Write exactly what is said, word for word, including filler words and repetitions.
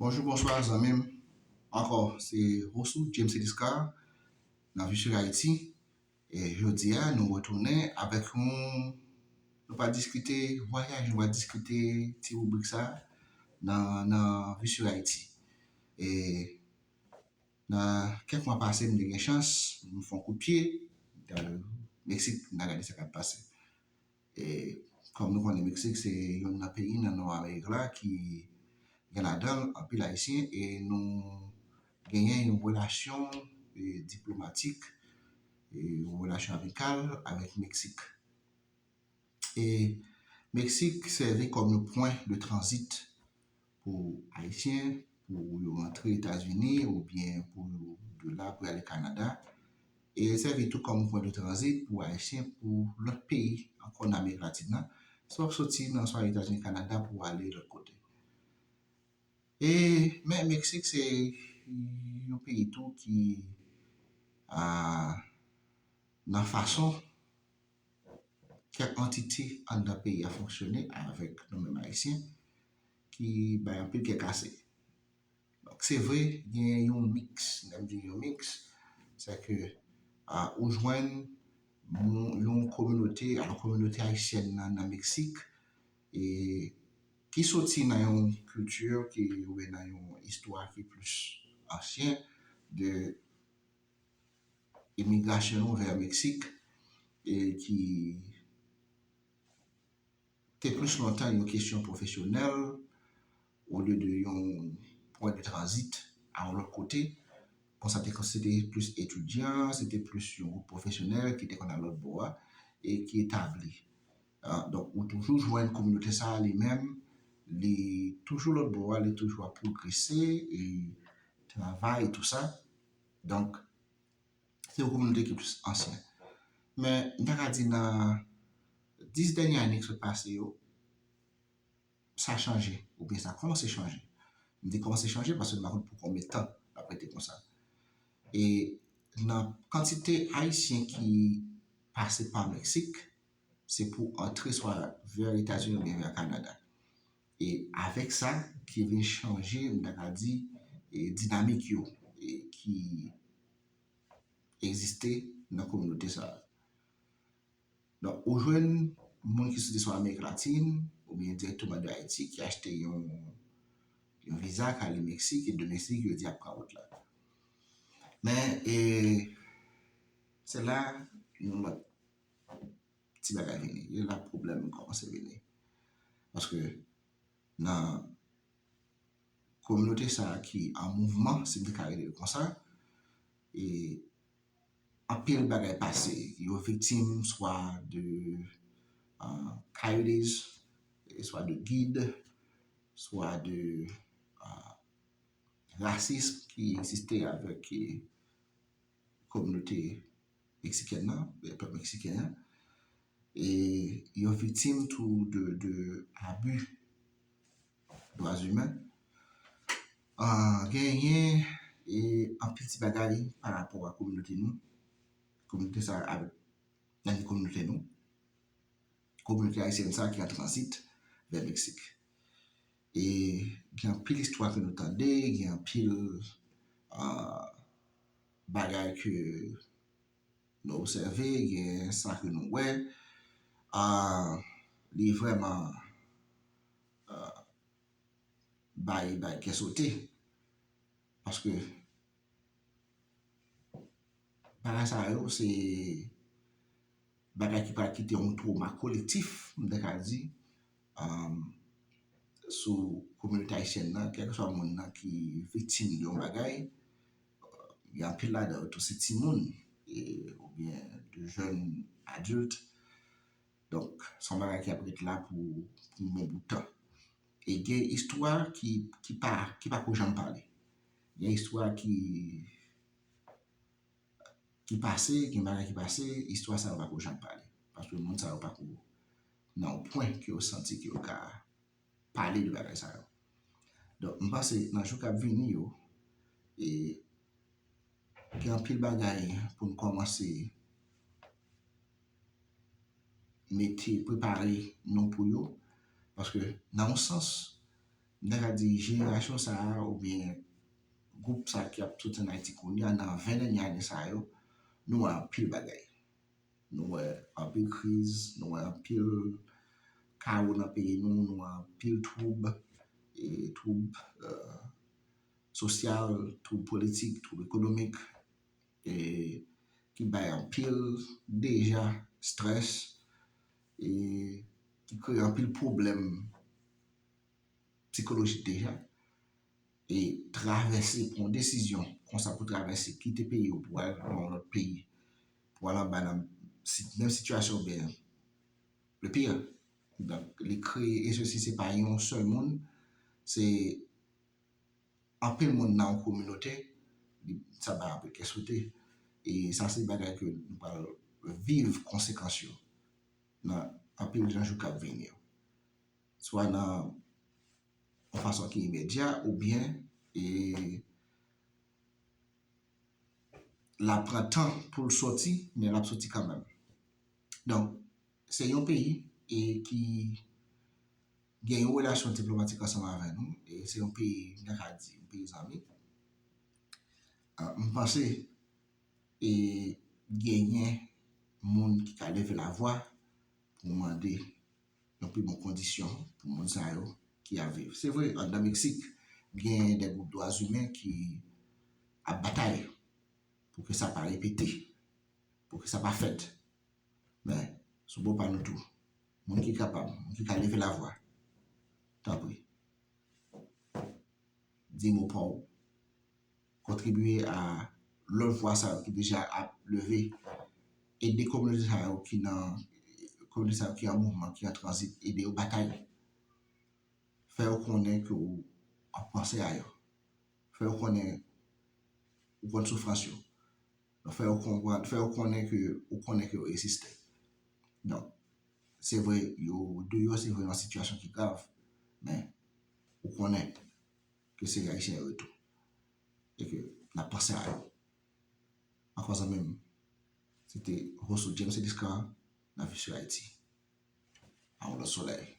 Bonjou, bonswa, zanmi m. Ankò, se Rossou James Eliscar nan Visur Haiti. E jodi a, nou retounen avèk yon, nou pa diskite vwayaj, nou pa diskite ti ribrik sa nan, nan Visur Haiti. E nan kèk mwa pase, m te gen chans, m fè yon kout pye, m t al Meksik, m t al gade sa k ap pase. E kòm nou konnen, Meksik se youn nan peyi nan Nò Amerik la ki gen ladan l anpil Ayisyen, e nou genyen yon relasyon e, diplomatik, e, yon relasyon amikal avèk Meksik. E Meksik sèvi kòm yon pwen de tranzit pou Ayisyen, pou yo rantre Etazini oubyen pou yo de la pou y ale Kanada. E sèvi tou kòm pwen de tranzit pou Ayisyen pou lòt peyi ankò nan Amerik Latin nan, swa soti nan swa Etazini, Kanada pou ale lòt kote. E men Meksik se yon peyi tou ki a, nan fason kèk antite anndan peyi a fonksyone avèk nou menm Ayisyen ki bay anpil kè kase. Donk, se vre, gen yon miks. Lè m di yon miks, se ke a, ou jwenn yon, yon kominote, alò kominote ayisyèn nan, nan Meksik, e ki soti nan yon kilti ki, oubyen nan yon istwa ki plis ansyen de imigrasyon nou vè Meksik, e ki te plis lontan yon kesyon pwofesyonèl, olye de yon pwen de tranzit a yon lòt kote. Konsa te, se te plis etidyan, se te plis yon gwoup pwofesyonèl ki te konn al lòt bò a e ki etabli. Ah, donk, ou toujou jwenn kominote sa a li menm, li toujou lòt bò a, li toujou ap pwogrese, e travay, tou sa. Donk, se yon kominote ki plis ansyen. Men, m ta ka di nan dis dènye ane ki sot pase yo, sa chanje, oubyen sa kòmanse chanje. M di kòmanse chanje paske m pa konn pou konbyen tan l ap rete konsa. E nan kantite Ayisyen ki pase pa Meksik, se pou antre swa vè Etazini oubyen vè Kanada. E avèk sa, ki vin chanje, m ta ka di, e dinamik yo, e ki egziste nan kominote sa a. Donk, ou jwenn moun ki soti swa Amerik Latin, oubyen dirèkteman de Ayiti, ki achte yon, yon viza, k ale Meksik, e de Meksik, yo di ap pran wout la. Men, e, se la, yon lòt ti bagay vini. E la pwoblèm kòmanse vini. Paske nan kominote sa a ki an mouvman, si m te ka rele l konsa, e anpil bagay pase. Yo viktim swa de uh, coyotes, swa de gid, swa de uh, rasism ki egziste avèk e, kominote meksikèn nan, pèp meksiken an. E yo viktim tou de, de abi dwa imen. Ah, genyen e anpil ti bagay pa rapò a kominote nou. Kominote sa avèk nan kominote nou. Kominote ayisyèn sa ki an tranzit vè Meksik. E gen anpil istwa ke nou tande, gen anpil ah, bagay ke nou obsève, gen sa ke nou wè, ah, li vrèman ah, bay, bay kè sote. Paske bagay sa yo, se bagay ki pral kite yon twoma kolektif, m ta ka di, um, sou kominote ayisyèn nan, kèlkeswa moun nan ki viktim de yon bagay, gen anpil ladan yo tou se timoun, e, oubyen de jèn adilt. Donk, se yon bagay ki ap ret la pou, pou yon bon bout tan. E gen istwa ki, ki pa, ki pa ko janm pale. Gen istwa ki, ki pase, gen bagay ki pase, istwa sa yo pa ko janm pale. Paske moun sa yo pa ko nan yon pwen ke yo santi ke yo ka pale de bagay sa yo. Donk, m panse nan jou k ap vini yo, e gen anpil bagay pou n kòmanse mete, prepare nou pou yo. Paske nan yon sans, m ta ka di jenerasyon sa a oubyen gwoup sa a ki ap soti ann Ayiti kounye a, nan ven dènye ane sa yo, nou wè anpil bagay. Nou wè anpil kriz, nou wè anpil kawo nan peyi nou, nou wè anpil twoub, e twoub sosyal, twoub politik, twoub ekonomik, e ki bay anpil deja strès, e ki kreye anpil pwoblèm sikolojik deja. E travèse, pran yon desizyon konsa pou travèse, kite peyi w pou al nan yon lòt peyi, pou al anba nan menm sitiyasyon oubyen le pire. Donk, li kreye, e sesi se pa yon sèl moun, se anpil moun nan yon kominote, sa bay anpil kè sote. E sa se bagay ke nou pral viv konsekans yo nan anpil nan jou k ap vini yo. Swa nan yon fason ki imedya oubyen e l ap pran tan pou l soti, men l ap soti kanmenm. Donk, se yon peyi e ki gen yon relasyon diplomatik ansanm avè nou, e se yon peyi, m ta ka di, yon peyi zanmi. Ah, m panse e genyen moun ki ka leve lavwa pou mande yon pi bon kondisyon pou moun sa yo ki ap viv. Se vre, anndan Meksik, gen de gwoup dwa imen ki ap batay pou ke sa pa repete, pou ke sa pa fèt. Men, sou bò pa nou tou, moun ki kapab, moun ki ka leve lavwa, tanpri, di mo pa w, kontribye a lòt vwa sa yo ki deja ap leve, ede kominote sa yo ki nan, kominote sa yo ki an mouvman, ki an tranzit, ede yo batay. Fè yo konnen ke w ap panse a yo. Fè yo konnen ou konn soufrans yo. Donk, fè yo konprann, fè yo konnen ke ou konnen ke yo egziste. Donk, se vre, yo deyò, se vre, nan sitiyasyon ki grav, men ou konnen ke se Ayisyen yo ye tou. E ke n ap panse a yo. Ankò zanmi m, se te host ou James Ediscar, nan Visye Ayiti. A yon lòt solèy.